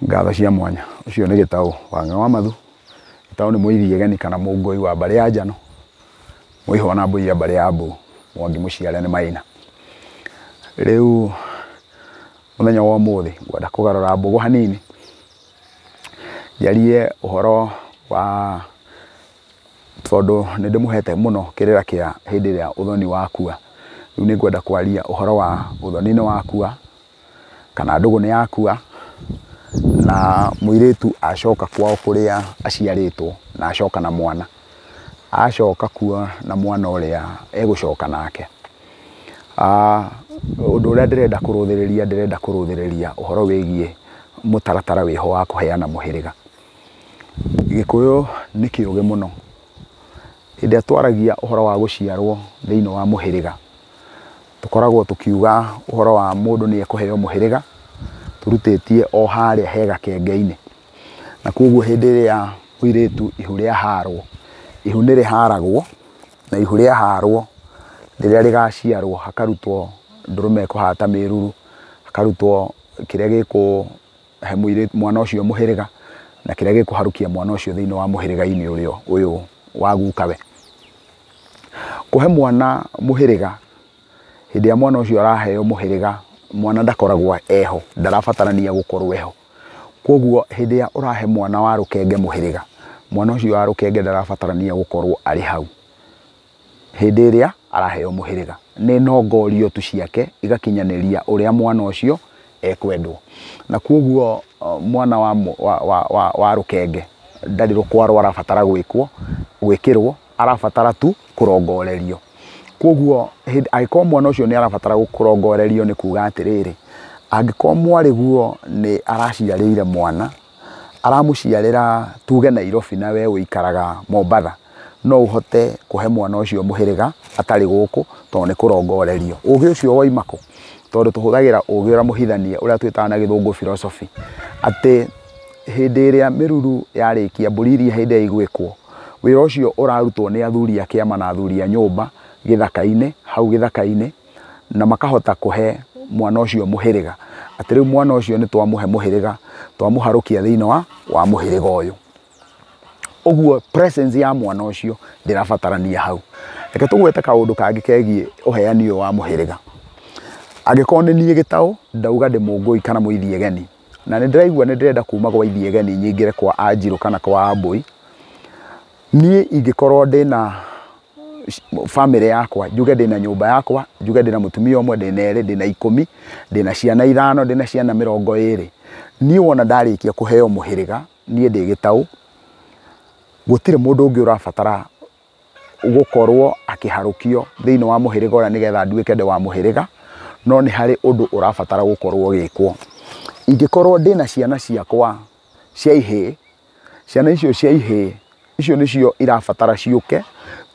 Ngatho cia mwanya. Ũcio nĩ Gĩtaũ wa Ng'ang'a wa Mathu. Gĩtaũ nĩ mũithiegeni kana mũngũi wa mbarĩ ya Njano, mũihwa na mbũi ya mbarĩ ya Mbũ, Mwangi mũciare nĩ Maina. Rĩu mũthenya wa ũmũthĩ ngwenda kũgarũra mbũgũ hanini, njarie ũhoro wa tondũ nĩ ndĩmũhete mũno kĩrĩra kĩa hĩndĩ ĩrĩa ũthoni wakua. Rĩu nĩ ngwenda kwaria ũhoro wa ũthoni nĩ wakua, kana ndũgũ nĩ yakua, na mũirĩtu acoka kwao kũrĩa aciarĩtwo na acoka na mwana. Acoka kuo na mwana ũrĩa egũcoka nake. Ũndũ ũrĩa ndĩrenda kũrũthĩrĩria, ndĩrenda kũrũthĩrĩria ũhoro wĩgiĩ mũtaratara wĩho wa kũheana mũhĩrĩga. Gĩkũyũ nĩ kĩũgĩ mũno. Hĩndĩ ĩrĩa twaragia ũhoro wa gũciarwo thĩinĩ wa mũhĩrĩga, tũkoragwo tũkiuga ũhoro wa mũndũ nĩ ekũheo mũhĩrĩga, tũrutĩtie o harĩa he gakenge-inĩ. Na koguo hĩndĩ ĩrĩa mũirĩtu ihu rĩaharwo, ihu nĩ rĩharagwo, na ihu rĩaharwo rĩrĩa rĩgaciarwo hakarutwo ndũrũme ĩkũhata mĩruru, hakarutwo kĩrĩa gĩkũhe mũirĩtu mwana ũcio mũhĩrĩga, na kĩrĩa gĩkũharũkia mwana ũcio thĩinĩ wa mũhĩrĩga-inĩ ũrĩa ũyũ wa gukawe. Kũhe mwana mũhĩrĩga, hĩndĩ ĩrĩa mwana ũcio araheo mũhĩrĩga, mwana ndakoragwo eho, ndarabatarania gũkorwo eho. Koguo hĩndĩ ĩrĩa ũrahe mwana wa rũkenge mũhĩrĩga, mwana ũcio wa rũkenge ndarabatarania gũkorwo arĩ hau hĩndĩ ĩrĩa araheo mũhĩrĩga. Nĩ nongorio tu ciake igakinyanĩria ũrĩa mwana ũcio ekwendwo. Na koguo mwana wa rũkenge ndarĩ rũkwaro arabatara gwĩkwo, gwĩkĩrwo, arabatara tu kũrongorerio. Koguo angĩkorwo mwana ũcio nĩ arabatara kũrongorerio nĩ kuga atĩrĩrĩ, angĩkorwo mwarĩguo nĩ araciarĩire mwana, aramũciarĩra tuge Nairobi na we ũikaraga Mombatha, no ũhote kũhe mwana ũcio mũhĩrĩga atarĩ gũkũ tondũ nĩ kũrongorerio. Ũgĩ ũcio waima kũ? Tondũ tũhũthagĩra ũgĩ ũrĩa mũhithanie ũrĩa twĩtaga na gĩthũngũ philosophy, atĩ hĩndĩ ĩrĩa mĩruru yarĩkia mbũri iria hĩndĩ ĩrĩa igwĩkwo, wĩra ũcio ũrarutwo nĩ athuri a kĩama na athuri a nyũmba gĩthaka-inĩ, hau gĩthaka-inĩ, na makahota kũhe mwana ũcio mũhĩrĩga. Atĩ rĩu mwana ũcio nĩ twamũhe mũhĩrĩga, twamũharũkia thĩinĩ wa mũhĩrĩga ũyũ. Ũguo presence ya mwana ũcio ndĩrabatarania hau. Reke tũgwete kaũndũ kangĩ kegiĩ ũheani ũyũ wa mũhĩrĩga. Angĩkorwo nĩ niĩ Gĩtaũ, ndauga ndĩ mũngũi kana mũithiegeni, na nĩ ndĩraigua nĩ ndĩrenda kuma gwa ithiegeni nyingĩre kwa Anjirũ kana kwa Ambũi, niĩ ingĩkorwo ndĩna bamĩrĩ yakwa, njuge ndĩna nyũmba yakwa, njuge ndĩna mũtumia ũmwe, ndĩna erĩ, ndĩna 10, ndĩna ciana 5, ndĩna ciana 20, niĩ wona ndarĩkia kũheo mũhĩrĩga, niĩ ndĩ Gĩtaũ, gũtirĩ mũndũ ũngĩ ũrabatara gũkorwo akĩharũkio thĩinĩ wa mũhĩrĩga ũrĩa nĩgetha nduĩke ndĩ wa mũhĩrĩga, no nĩ harĩ ũndũ ũrabatara gũkorwo ũgĩkwo. Ingĩkorwo ndĩna ciana ciakwa cia ihĩĩ, ciana icio cia ihĩĩ, icio nĩcio irabatara ciũke,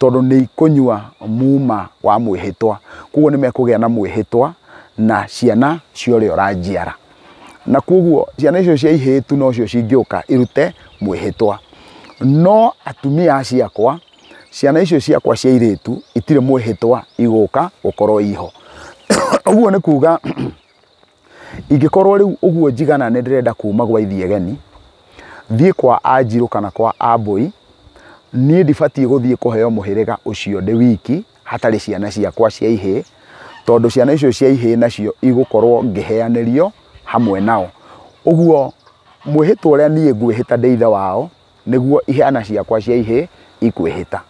tondũ nĩ ikũnyua muma wa mwĩhĩtwa. Koguo nĩ mekũgĩa na mwĩhĩtwa na ciana cia ũrĩa ũranjiara. Na koguo ciana icio cia ihĩĩ tu nocio cingĩũka irute mwĩhĩtwa. No atumia acio akwa, ciana icio ciakwa cia airĩtu itirĩ mwĩhĩtwa igũka gũkorwo iho. Ũguo nĩ kuga ingĩkorwo rĩu ũguo njigana nĩ ndĩrenda kuma gwa ithiegeni, thiĩ kwa Anjirũ kana kwa Ambũi, niĩ ndibatiĩ gũthiĩ kũheo mũhĩrĩga ũcio ndĩ wiki hatarĩ ciana ciakwa cia ihĩĩ, tondũ ciana icio cia ihĩĩ nacio igũkorwo ngĩheanĩrio hamwe nao. Ũguo mwĩhĩtwa ũrĩa niĩ ngwĩhĩta ndĩ ithe wao, nĩguo ciana ciakwa cia ihĩĩ ikwĩhĩta.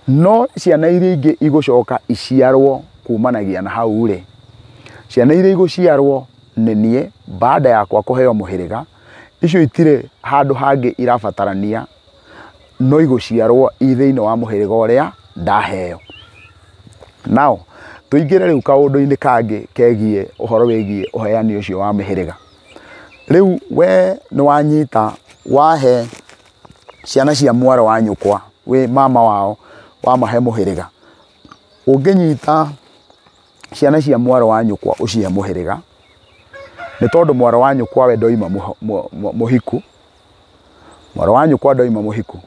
No ciana iria ingĩ igũcoka iciarwo kumanagia na hau rĩ, ciana iria igũciarwo nĩ niĩ baada yakwa kũheo mũhĩrĩga, icio itirĩ handũ hangĩ irabatarania, no igũciarwo i thĩinĩ wa mũhĩrĩga ũrĩa ndaheo. Nao tũingĩre rĩu kaũndũ-inĩ kangĩ kegiĩ ũhoro wĩgiĩ ũheani ũcio wa mĩhĩrĩga. Rĩu we nĩ wanyita wahe ciana cia mwarĩ wa nyũkwa, wĩ mama wao, wamahe mũhĩrĩga. Ũngĩnyita ciana cia mwarĩ wa nyũkwa ũcihe mũhĩrĩga, nĩ tondũ mwarĩ wa nyũkwa we ndoima mũhiku, mwarĩ wa nyũkwa ndoima mũhiku,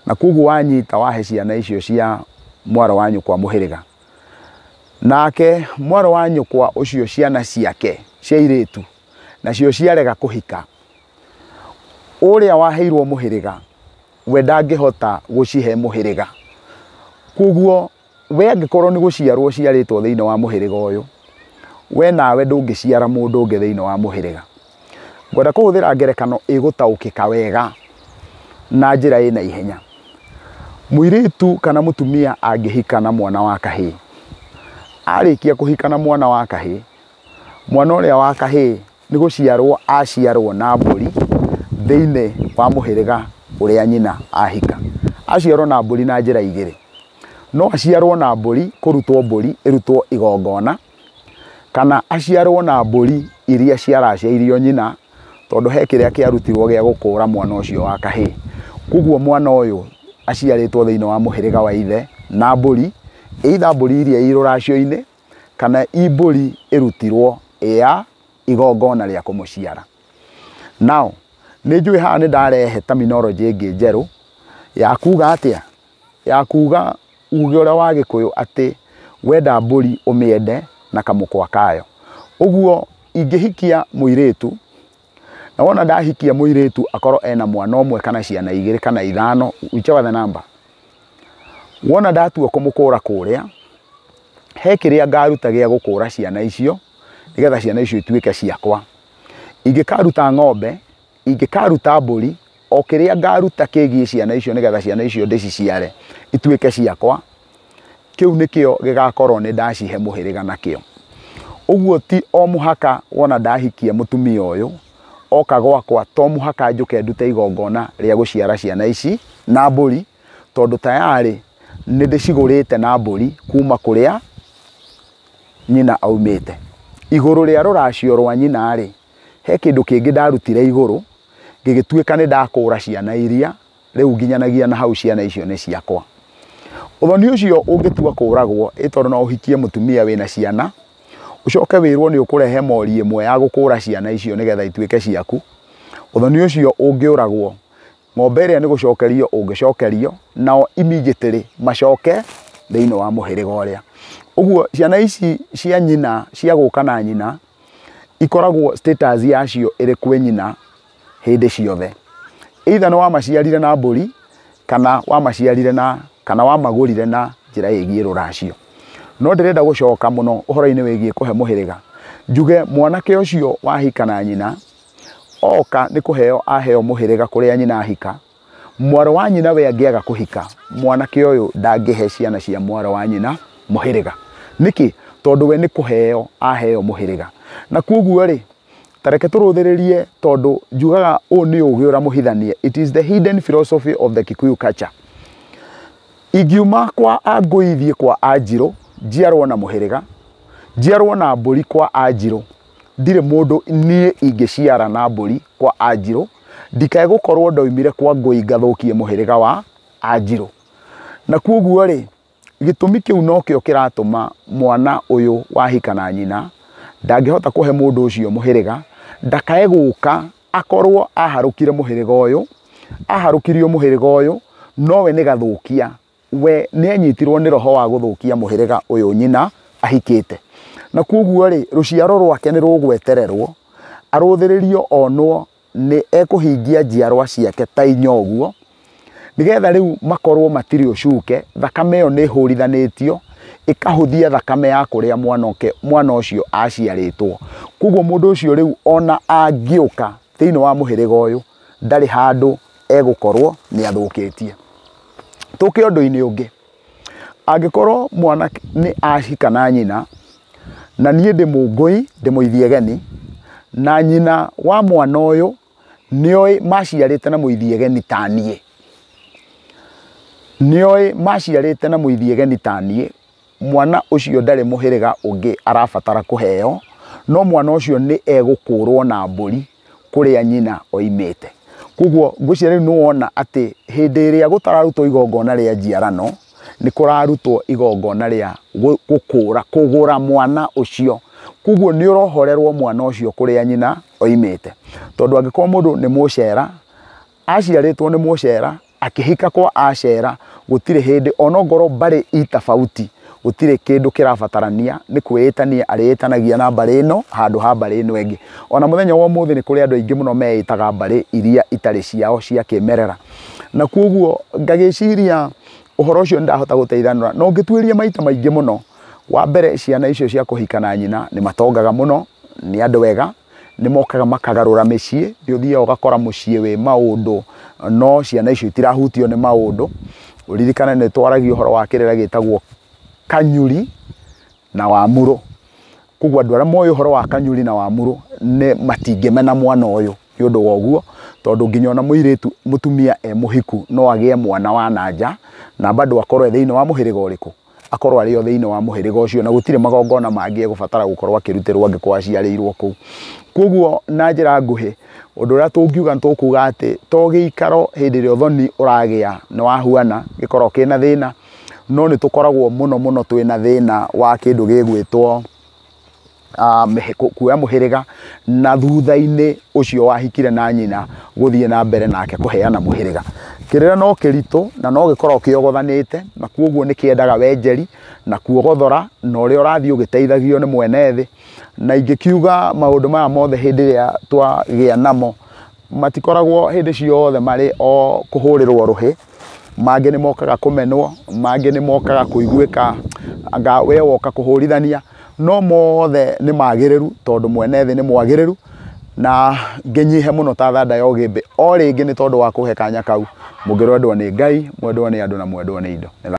na koguo wanyita wahe ciana icio cia mwarĩ wa nyũkwa mũhĩrĩga, nake mwarĩ wa nyũkwa ũcio ciana ciake cia airĩtu nacio ciarega kũhika, Ũrĩa waheirwo mũhĩrĩga we ndangĩhota gũcihe mũhĩrĩga. Koguo we angĩkorwo nĩ gũciarwo ũciarĩtwo thĩinĩ wa mũhĩrĩga ũyũ, we nawe ndũngĩciara mũndũ ũngĩ thĩinĩ wa mũhĩrĩga. Ngwenda kũhũthĩra ngerekano ĩgũtaũkĩka wega na njĩra ĩna ihenya. Mũirĩtu kana mũtumia angĩhika na mwana wa kahĩĩ, arĩkia kũhika na mwana wa kahĩĩ, mwana ũrĩa wa kahĩĩ nĩ gũciarwo aciarwo na mbũri thĩinĩ wa mũhĩrĩga ũrĩa nyina ahika. Aciarwo na mbũri na njĩra igĩrĩ. No aciarwo na mbũri kũrutwo mbũri ĩrutwo igongona, kana aciarwo na mbũri iria ciaracĩirio nyina, tondũ he kĩrĩa kĩarutirwo gĩa gũkũra mwana ũcio wa kahĩĩ. Koguo mwana ũyũ aciarĩtwo thĩinĩ wa mũhĩrĩga wa ithe na mbũri, either mbũri iria i rũracio-inĩ kana i mbũri ĩrutirwo ya igongona rĩa kũmũciara. Now, nĩ njũĩ haha nĩ ndarehe terminology ĩngĩ njerũ ya kuga atĩa? Ya kuga uge ũrĩa wa Gĩkũyũ atĩ wenda mbũri ũmĩende na kamũkwa kayo. Ũguo ingĩhikia mũirĩtu, na wona ndahikia mũirĩtu akorwo ena mwana ũmwe kana ciana igĩrĩ kana ithano, whichever the number, wona ndatua kũmũkũra kũrĩa, he kĩrĩa ngaruta gĩa gũkũra ciana icio nĩgetha ciana icio ituĩke ciakwa. Ingĩkaruta ng'ombe, ingĩkaruta mbũri, o kĩrĩa ngaruta kĩgiĩ ciana icio nĩgetha ciana icio ndĩciciare ituĩke ciakwa, kĩu nĩkĩo gĩgakorwo nĩ ndacihe mũhĩrĩga nakĩo. Ũguo ti o mũhaka wona ndahikia mũtumia ũyũ oka gwakwa, to mũhaka njũke ndute igongona rĩa gũciara ciana ici na mbũri, tondũ tayarĩ nĩ ndĩcigũrĩte na mbũri kuma kũrĩa nyina aumĩte. Igũrũ rĩa rũracio rwa nyina rĩ, he kĩndũ kĩngĩ ndarutire igũrũ gĩgĩtuĩka nĩ ndakũra ciana iria rĩu nginyanagia na hau ciana icio nĩ ciakwa. Ũthoni ũcio ũngĩtua kũragwo, ĩ tondũ no ũhikie mũtumia wĩna ciana, ũcoke wĩrwo nĩ ũkũrehe mori ĩmwe ya gũkũra ciana icio nĩgetha ituĩke ciaku. Ũthoni ũcio ũngĩũragwo, ng'ombe ĩrĩa nĩ gũcokerio ũngĩcokerio, nao immediately macoke thĩinĩ wa mũhĩrĩga ũrĩa. Ũguo ciana ici cia nyina, cia gũka na nyina, ikoragwo status yacio ĩrĩ kwĩ nyina hĩndĩ ciothe. Either nĩ wamaciarire na mbũri, kana wamaciarire na, kana wamagũrire na njĩra ĩgiĩ rũracio. No ndĩrenda gũcoka mũno ũhoro-inĩ wĩgiĩ kũhe mũhĩrĩga. Njuge mwanake ũcio wahika na nyina, oka nĩ kũheo aheo mũhĩrĩga kũrĩa nyina ahika. Mwarĩ wa nyina we angĩaga kũhika, mwanake ũyũ ndangĩhe ciana cia mwarĩ wa nyina mũhĩrĩga. Nĩkĩ? Tondũ we nĩ kũheo aheo mũhĩrĩga. Na koguo rĩ, ta reke tũrũthĩrĩrie, tondũ njugaga ũũ nĩ ũgĩ ũrĩa mũhithanie. It is the hidden philosophy of the Kikuyu culture. Ingiuma kwa Angũi thiĩ kwa Anjirũ, njiarwo na mũhĩrĩga, njiarwo na mbũri kwa Anjirũ, ndirĩ mũndũ niĩ ingĩciara na mbũri kwa Anjirũ, ndikae gũkorwo ndoimire kwa Ngũi ngathũkie mũhĩrĩga wa Anjirũ. Na koguo rĩ, gĩtũmi kĩu nokĩo kĩratũma mwana ũyũ wahika na nyina ndangĩhota kũhe mũndũ ũcio mũhĩrĩga, ndakae gũka akorwo aharũkire mũhĩrĩga ũyũ, aharũkirio mũhĩrĩga ũyũ, nowe nĩ gathũkia, we nĩ anyitirwo nĩ roho wa gũthũkia mũhĩrĩga ũyũ nyina ahikĩte. Na koguo rĩ, rũciaro rwake nĩ rũgwetererwo, arũthĩrĩrio onwo nĩ ekũhingia njiarwa ciake ta inya ũguo, nĩgetha rĩu makorwo matirĩ ũcuke, thakame ĩyo nĩ ĩhũrithanĩtio, ĩkahũthia thakame ya kũrĩa mwana ũcio aciarĩtwo. Koguo mũndũ ũcio rĩu ona angĩũka thĩinĩ wa mũhĩrĩga ũyũ, ndarĩ handũ egũkorwo nĩ athũkĩtie. Tũke ũndũ-inĩ ũngĩ, angĩkorwo mwana nĩ ahika na nyina, na niĩ ndĩ Mũngũi, ndĩ Mũithiegeni, na nyina wa mwana ũyũ nĩoĩ maciarĩte na Mũithiegeni ta niĩ, nĩoĩ maciarĩte na Mũithiegeni ta niĩ, mwana ũcio ndarĩ mũhĩrĩga ũngĩ arabatara kũheo, no mwana ũcio nĩ egũkũrwo na mbũri kũrĩa nyina oimĩte. Koguo ngwĩciria rĩu nĩwona atĩ hĩndĩ ĩrĩa gũtararutwo igongona rĩa njiarano, nĩ kũrarutwo igongona rĩa gũkũra, kũgũra mwana ũcio. Koguo nĩ ũrohorerwo mwana ũcio kũrĩa nyina oimĩte. Tondũ angĩkorwo mũndũ nĩ mũcera, aciarĩtwo nĩ mũcera, akĩhika kwa acera, gũtirĩ hĩndĩ onongorwo mbarĩ i tofauti, Gũtirĩ kĩndũ kĩrabatarania, nĩ kwĩĩtania arĩĩtanagia na mbarĩ ĩno handũ ha mbarĩ ĩno ĩngĩ. Ona mũthenya wa ũmũthĩ nĩ kũrĩ andũ aingĩ mũno meĩtaga mbarĩ iria itarĩ ciao cia kĩmerera. Na koguo ngagĩciria ũhoro ũcio nĩndahota gũteithanũra. Na ũngĩtuĩria maita maingĩ mũno, wa mbere ciana icio cia kũhika na nyina nĩ matongaga mũno, nĩ andũ ega, nĩ mokaga makagarũra mĩciĩ. Nĩ ũthiaga ũgakora mũciĩ wĩ maũndũ, no ciana icio itirahutio nĩ maũndũ. Ũririkane nĩ twaragia ũhoro wa kĩrĩra gĩtagwo kanyuri na wamurũ. Koguo andũ arĩa moĩ ũhoro wa kanyuri na wamurũ nĩ matingĩmena mwana ũyũ nĩ ũndũ wa ũguo, tondũ nginya ona mũirĩtu mũtumia e mũhiku no agĩe mwana wa na nja na bado akorwo e thĩinĩ wa mũhĩrĩga ũrĩkũ, akorwo arĩ o thĩinĩ wa mũhĩrĩga ũcio, na gũtirĩ magongona mangĩ egũbatara gũkorwo akĩrutĩrwo angĩkorwo aciarĩirwo kũu. Koguo na njĩra nguhĩ, ũndũ ũrĩa tũngiuga nĩ tũkuga atĩ to gĩikaro hĩndĩ ĩrĩa ũthoni ũragĩa nĩ wahuana gĩkoragwo kĩna thĩna, no nĩ tũkoragwo mũno mũno twĩna thĩna wa kĩndũ gĩgwĩtwo kuoya mũhĩrĩga, na thutha-inĩ ũcio wahikire na nyina gũthiĩ na mbere nake kũheana mũhĩrĩga. Kĩrĩra no kĩritũ na no gĩkoragwo kĩogothanĩte, na koguo nĩ kĩendaga wenjeri na kuogothora na ũrĩa ũrathiĩ ũgĩteithagio nĩ mwene thĩ. Na ingĩkiuga maũndũ maya mothe hĩndĩ ĩrĩa twagĩa namo matikoragwo hĩndĩ ciothe marĩ o kũhũrĩrwo rũhĩ, mangĩ nĩ mokaga kũmenwo, mangĩ nĩ mokaga kũiguĩka anga we woka kũhũrithania, no mothe nĩ magĩrĩru tondũ mwene thĩ nĩ mwagĩrĩru. Na ngĩnyihe mũno ta thanda ya ũgĩmbĩ o rĩngĩ nĩ tondũ wa kũhe kanya kau. Mũngĩrwendwo nĩ Ngai, mwendwo nĩ andũ na mwendwo nĩ indo.